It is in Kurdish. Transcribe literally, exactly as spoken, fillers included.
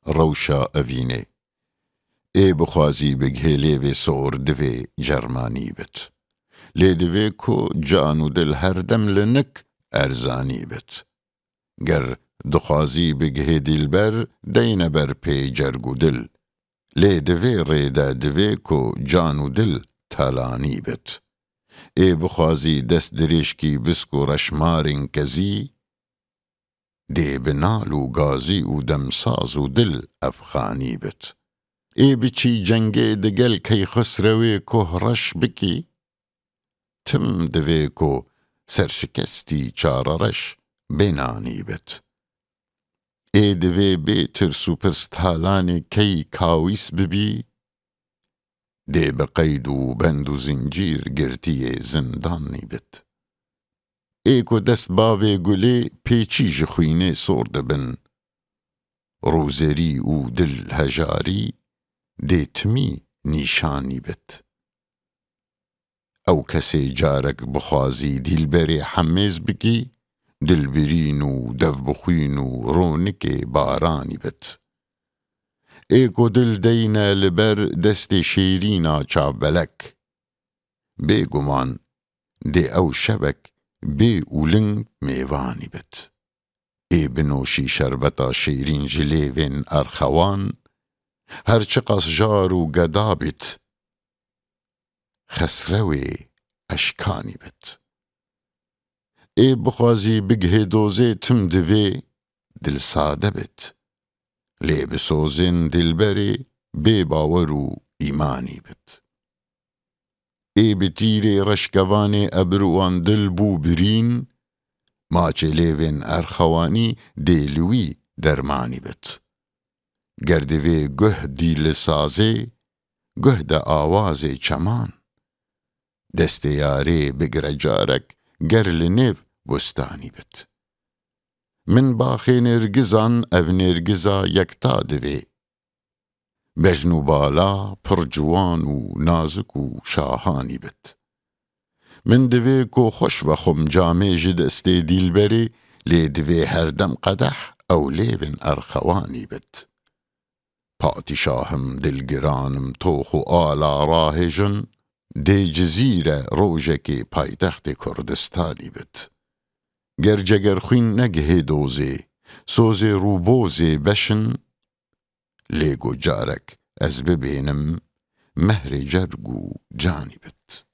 Rewşa evînê. Ê bixwazî bigihê lêvê sor divê cermanî bit. Lê divê ku can û dil her dem li nik erzanî bit. Ger dixwazî bigihê dîlber, deyne ber pê cerg û dil. Lê di vê rê de divê ku can û dil talanî bit. Ê bixwazî dest dirêjkî bisk û reşmarên kezî, dê bi nal û gazî û demsaz û dil efxanî bit. Ê biçî cengê digel Keyxusrewê koh reş bikî, tim divê ku serşikestî çarereş bênanî bit. Ê divê bê tirs û pirs talanê key kawîs bibî, dê bi qeyd û bend û zincîr girtiyê zindanî bit. Ê ku dest bavê gulê pêçî ji xwînê sor dibin, rûzerî û dil hejarî dê timî nîşanî bit. Ew kesê carek bixwazî dîlberê hemêz bikî, dilbirîn û devbixwîn û ronikê baranî bit. Ê ku dil deyne li ber destê şêrîna çavbelek. Bêguman dê ew şevek bê û ling mêvanî bit. Ê binoşî şerbeta şêrîn ji lêvên erxewan, her çiqas jar û geda bit, xesrewê eşkanî bit. Ê bixwazî bigihê dozê tim divê dilsade bit. Lê bi sozên dilberê bê bawer û îmanî bit. Ê bi tîrê reşkevanê ebruwan dil bû birîn, maçê lêvên erxewanî dê li wî dermanî bit. Ger divê guh dî li sazê, guh de awazê çeman. Destê yarê bigire carek, ger li nêv bustanî bit. Min baxê nêrgizan ev nêrgiza yekta divê. Bejn û bala pir ciwan û nazik û şahanî bit. Min divê ku xweş vexwim camê ji destê dîlberê, lê divê her dem qedeh ew lêvên erxewanî bit. Padîşahim, dilgiranim, tox û ala rahêjin, dê Cizîre rojekê paytextê Kurdistanî bit. Ger cegerxwîn negihê dozê, sozê rûbozê beşin, lê ku carek ez bibênim mehrê cerg û canî bit.